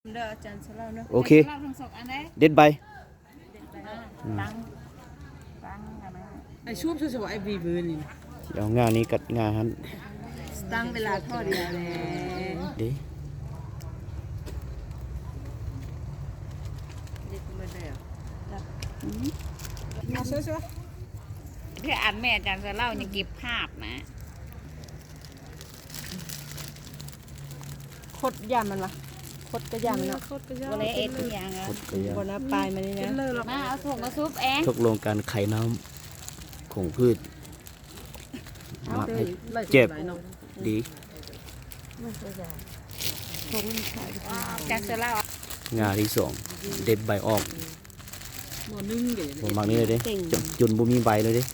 ເດີອາຈານສະເລົ່າເນາະ ໂອເຄ ເອົາທັງສອງອັນເດ້ ເດັດໃບ ອ່າ ອືມ ຕັ້ງ ຕັ້ງອັນນັ້ນ ໄອ້ຊຸບຊິວ່າໄອ້ບີບືນນີ້ ຊິເອົາງ່ານີ້ກັບງ່າຫັ້ນ ຕັ້ງເວລາເທົ່າດຽວແຫຼະ ເດ້ ເດັດໝົດແລ້ວ ອືມ ເອົາ ເອົາ ເອົາ ເພື່ອອັນແມ່ອາຈານສະເລົ່າຍັງເກັບພາບນະ. ຄົດຢ້ານມັນວະ ຄົດກໍຢ້ານມັນເນາະ ຄົດກໍຢ້ານ ບໍ່ໄດ້ເອັດອີ່ຫຍັງ ຄົດກໍຢ້ານ ບໍ່ນະ ປາຍມັນນີ້ນະ ມາເອົາຖົງມາຊຸບແອງ ທົດລອງການໄຂນ້ຳຂອງພືດ ເອົາ ໝັກໃຫ້ແຈບ ດີ ຈາກເສືອລາວ ງ່າທີສອງ ເດັດໃບອອກ ບໍ່ໜຶ່ງເດ້ ບໍ່ມັກນີ້ເລີຍເດ້ ເກັ່ງ ຈົນ ຈົນບໍ່ມີໃບເລີຍເດ້.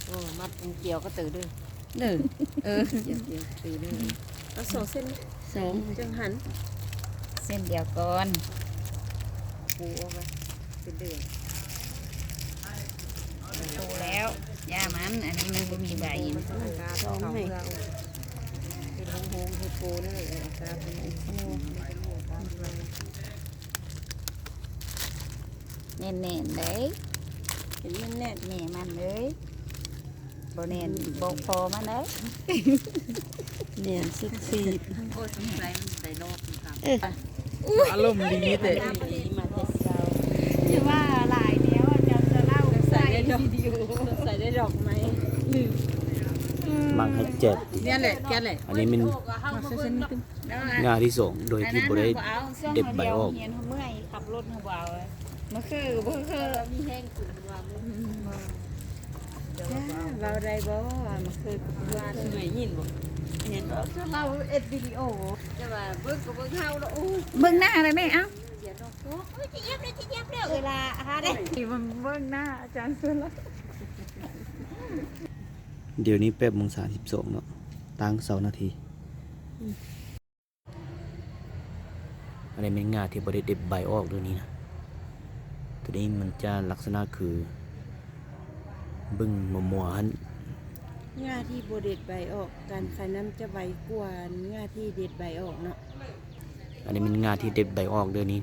ໂອ້ ມັດກ່ຽວກໍເຕີເດີ ເດີ ເອີ ກ່ຽວເຕີເດີ ເອົາສອງເສັ້ນ ສອງ ຈັ່ງຫັ້ນ ເສັ້ນດຽວກ່ອນ ປູອອກມາເປັນເດືອນ ປູແລ້ວ ຢ່າມັນ ອັນນີ້ມັນບໍ່ມີໃບ ສອງໃຫ້ ເປັນໂຮງໆ ເຮັດປູເດີ ເອີ ອາກາດມັນ ແໜ້ນໆ ເດ້ ເຮັດແໜ້ນໆ ແມ່ມັນເອີຍ ບໍ່ແໜ້ນ ອືມ ບອກພໍ່ມັນເດີ ແໜ້ນສຸດຂີດ ໂອ້ຍ ສົງໄສມັນໃສ່ລອກຢູ່ ເອີ ອາລົມດີແທ້ ມາແຕ່ເຊົ້າ ຖືວ່າຫຼາຍແນວ ອາຈານສະເລົ່າໃສ່ໄດ້ດອກ ໃສ່ໄດ້ດອກໄມ້ ມັກໃຫ້ແຈບ ແມ່ນແຫຼະ ແກ່ນແຫຼະ ອັນນີ້ມັນ ງ່າທີສອງ ໂດຍທີ່ບໍ່ໄດ້ເດັດໃບອອກ ຮຽນເມື່ອຍຂັບລົດເຮົາບໍ່ເອົາ ມາຄືບໍ່ຄື ມີແຮງຂຶ້ນວ່າ ເວົ້າໄດ້ບໍ່ວ່າມາຄືວ່າເມື່ອຍຍິນບໍ່ ເຫັນບໍ່ ຄືເຮົາເຮັດວິດີໂອ ແຕ່ວ່າເບິ່ງກໍເບິ່ງເຮົາເນາະ ໂອ້ຍ ເບິ່ງໜ້າໄດ້ແມ່ ເອົ້າ ໂອ້ຍ ຈະຢຽບແລ້ວ ຈະຢຽບແລ້ວ ເວລາຫາໄດ້ ເບິ່ງໜ້າອາຈານສຸລະ ດຽວນີ້ແປດໂມງສາມສິບສອງເນາະ ຕັ້ງຊາວນາທີ ອືມ. ອັນນີ້ແມ່ນງ່າທີ່ບໍ່ໄດ້ເດັດໃບອອກເດີນີ້ນະ ໂຕນີ້ມັນຈະລັກສະນະຄືເບິ່ງມົວໆຫັ້ນ ງ່າທີ່ບໍ່ເດັດໃບອອກ ການຄາຍນ້ຳຈະໄວກວ່າງ່າທີ່ເດັດໃບອອກເນາະ ອັນນີ້ແມ່ນງ່າທີ່ເດັດໃບອອກເດີນີ້.